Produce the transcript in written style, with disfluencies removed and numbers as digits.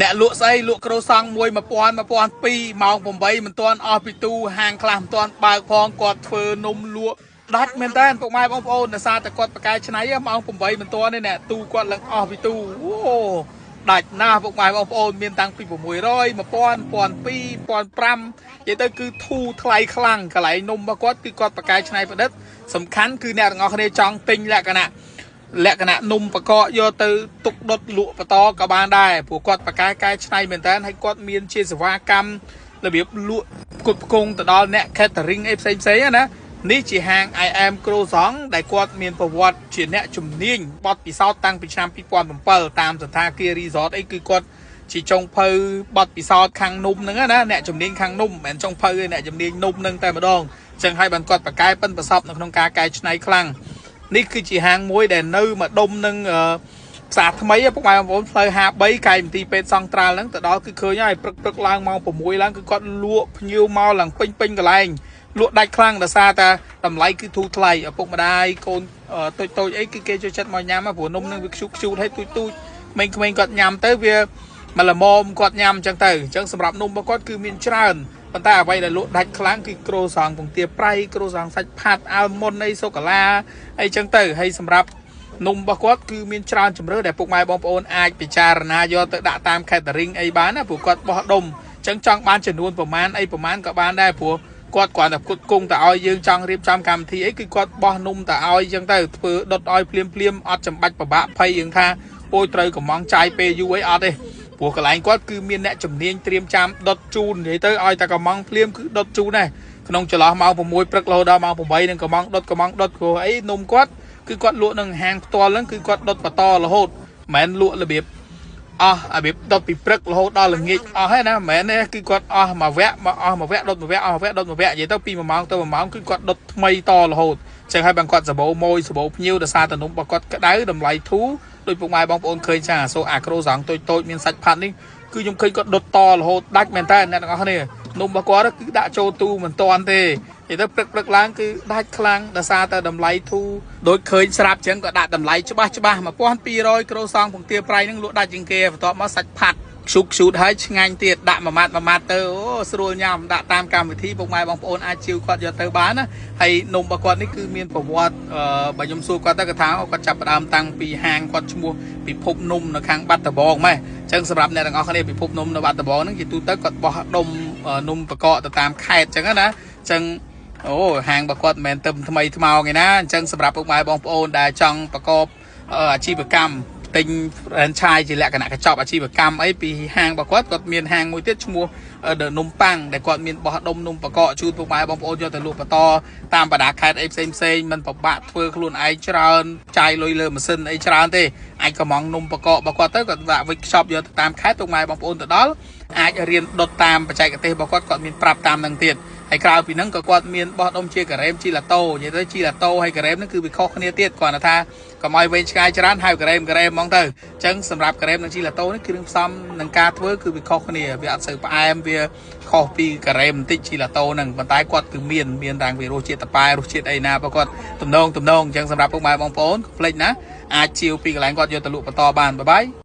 អ្នកលក់ស្អីលក់ក្រូសង់មួយ1000 1002ម៉ោង8មិនទាន់អស់ពីទូហាងខ្លះមិនទាន់បើកផងគាត់ធ្វើនំលក់ដាច់មែនតើពុកម៉ែបងប្អូនដោយសារតែគាត់បកកែឆ្នៃម៉ោង8មិនទាន់ទេអ្នកទូគាត់ឡើងអស់ពីទូអូដាច់ណាស់ពុកម៉ែបងប្អូនមានតាំងពី600 1000 1200 1500និយាយទៅគឺធូរថ្លៃខ្លាំងកន្លែងនំរបស់គាត់គឺគាត់បកកែឆ្នៃប្រឌិតសំខាន់គឺអ្នកទាំងអស់គ្នាចង់ទិញលក្ខណៈ លក្ខណៈនំបកកយកទៅទុកដុតលក់បន្តក៏បានដែរព្រោះគាត់បកកែកែច្នៃមែនតើហើយគាត់មានជាសេវាកម្មរបៀបលក់ផ្គត់ផ្គង់ទៅដល់អ្នក catering អីផ្សេងផ្សេងណានេះជាហាង I am Croissant ដែលគាត់មានប្រវត្តិជាអ្នកជំនាញបទពិសោធន៍តាំងពីឆ្នាំ2007តាមសន្តាគារ resort អីគឺគាត់ជាចុងភៅបទពិសោធន៍ខាងនំហ្នឹងណាអ្នកជំនាញខាងនំមិនមែនចុងភៅទេអ្នកជំនាញនំហ្នឹងតែម្ដងអញ្ចឹងហើយបានគាត់បកកែប៉ិនប្រសពនៅក្នុងការកែច្នៃខ្លាំង នេះគឺជាហាងមួយដែលនៅម្ដុំនឹងផ្សារថ្មីពុកម៉ែបងប្អូនផ្លូវ53កែមន្ទីរពេទ្យសង្ត្រាល់ហ្នឹងទៅដល់គឺឃើញហើយព្រឹកព្រឹកឡើងម៉ោង6ឡើងគឺគាត់លក់ភ្ញៀវមកឡើងពេញពេញកន្លែងលក់ដាច់ខ្លាំងដោយសារតែតម្លៃគឺធូរថ្លៃឪពុកម្ដាយកូនតូចតូចអីគឺគេចូលចិត្តមកញ៉ាំព្រោះនំហ្នឹងវាខ្ជូតខ្ជូតហើយទូចទូចក្មេងៗគាត់ញ៉ាំទៅវាមកល្មមគាត់ញ៉ាំអញ្ចឹងទៅអញ្ចឹងសម្រាប់នំរបស់គាត់គឺមានច្រើនប៉ុន្តែអ្វីដែលលក់ដាច់ខ្លាំងគឺក្រូសង់ពងទាប្រៃក្រូសង់សាច់ផាត់អាល់មុនអីសូកូឡាអីចឹងទៅហើយសម្រាប់នំរបស់គាត់គឺមានច្រើនជម្រើសដែលពុកម៉ែបងប្អូនអាចពិចារណាយកទៅដាក់តាម catering អីបានណាព្រោះគាត់បោះដុំអញ្ចឹងចង់បានចំនួនប្រមាណអីប្រមាណក៏បានដែរព្រោះគាត់គ្រាន់តែផ្គត់ផ្គង់ទៅឲ្យយើងចង់រៀបចំកម្មវិធីអីគឺគាត់បោះនំទៅឲ្យអញ្ចឹងទៅធ្វើដុតឲ្យភ្លាមភ្លាមអត់ចាំបាច់ពិបាកភ័យយើងថាអូយត្រូវកំងចាយពេលយូរអីអត់ទេព្រោះកន្លែងគាត់គឺមានអ្នកជំនាញត្រៀមចាំដុតជូននិយាយទៅឲ្យតែកំងភ្លាមគឺដុតជូនដែរក្នុងចន្លោះម៉ោង6ព្រឹករហូតដល់ម៉ោង8នឹងកំងដុតកំងដុតព្រោះអីនំគាត់គឺគាត់លក់នឹងហាងផ្ទាល់ហ្នឹងគឺគាត់ដុតបន្តរហូតមិនមែនលក់របៀបអស់របៀបដុតពីព្រឹករហូតដល់ល្ងាចអស់ហើយណាមិនមែនទេគឺគាត់អស់មួយវគ្គមកអស់មួយវគ្គដុតមួយវគ្គអស់មួយវគ្គដុតមួយវគ្គនិយាយទៅពី1ម៉ោងទៅ1ម៉ោងគឺគាត់ដុតថ្មីតរហូតចឹងហើយបានគាត់សបោម៉ួយសបោភ្ញៀវដោយសារតែនំរបស់គាត់ក្តៅតម្លៃធូរដោយពុកម៉ែបងប្អូនឃើញចាសូអាក្រូសង់តូចតូចមានសាច់ផាត់នេះគឺខ្ញុំឃើញគាត់ដុតតរហូតដាច់មែនតើអ្នកទាំងអស់គ្នានំរបស់គាត់គឺដាក់ចូលទូមិនតាន់ទេនិយាយទៅព្រឹកព្រឹកឡើងគឺដាច់ខ្លាំងដោយសារតែតម្លៃធូរដូចឃើញស្រាប់ចឹងក៏ដាក់តម្លៃច្បាស់ច្បាស់1200ក្រូសង់ពងទាប្រៃហ្នឹងលក់ដាច់ជាងគេបន្ទាប់មកសាច់ផាត់ខ្ជុកខ្ជូតហើយឆ្ងាញ់ទៀតដាក់មួយម៉ាត់មួយម៉ាត់ទៅអូស្រួលញ៉ាំដាក់តាមកម្មវិធីពុកម៉ែបងប្អូនអាចជាវគាត់យកទៅបានណាហើយនំរបស់គាត់នេះគឺមានប្រវត្តិបើខ្ញុំសួរគាត់ទៅគាត់ថាគាត់ចាប់ផ្ដើមតាំងពីហាងគាត់ឈ្មោះពិភពនំនៅខាងបាត់ដំបងម៉េះអញ្ចឹងសម្រាប់អ្នកទាំងអស់គ្នាពិភពនំនៅបាត់ដំបងហ្នឹងជាទូទៅគាត់បោះដុំនំបកកទៅតាមខេត្តអញ្ចឹងណាអញ្ចឹងអូហាងរបស់គាត់មិនមែនទៅថ្មីថ្មោងឯណាអញ្ចឹងសម្រាប់ពុកម៉ែបងប្អូនដែលចង់ប្រកបអាជីវកម្មទិញ franchise ជាលក្ខណៈកញ្ចប់អាជីវកម្មអីពីហាងរបស់គាត់គាត់មានហាងមួយទៀតឈ្មោះ The នំប៉័ងដែលគាត់មានបោះដុំនំបកកជូនពុកម៉ែបងប្អូនយកទៅលក់បន្តតាមបណ្ដាខេត្តអីផ្សេងផ្សេងមិនពិបាកធ្វើខ្លួនឯងច្រើនចាយលុយលើម៉ាស៊ីនអីច្រើនទេអាចកំងនំបកករបស់គាត់ទៅគាត់ដាក់វិចខ្ចប់យកទៅតាមខេត្តពុកម៉ែបងប្អូនទៅដល់អាចរៀនដុតតាមបច្ចេកទេសរបស់គាត់គាត់មានប្រាប់តាមនឹងទៀតហើយក្រៅពីហ្នឹងក៏គាត់មានបោះដុំជាការ៉េមជីឡាតូនិយាយទៅជីឡាតូហើយការ៉េមហ្នឹងគឺវាខុសគ្នាទៀតគាត់ថាកុំឲ្យវែងឆ្ងាយច្រើនហៅការ៉េមការ៉េមហ្មងទៅអញ្ចឹងសម្រាប់ការ៉េមនិងជីឡាតូនេះគ្រឿងផ្សំនឹងការធ្វើគឺវាខុសគ្នាវាអត់សូវផ្អែមវាខុសពីការ៉េមបន្តិចជីឡាតូហ្នឹងប៉ុន្តែគាត់គឺមានតាំងពីរសជាតិតប៉ែរសជាតិអីណាបើគាត់ទំនងទំនងអញ្ចឹងសម្រាប់ពុកម៉ែបងប្អូនកុំភ្លេចណាអាចជាវពីកន្លែងគាត់យកទៅលក់បន្តបានបាយបាយ។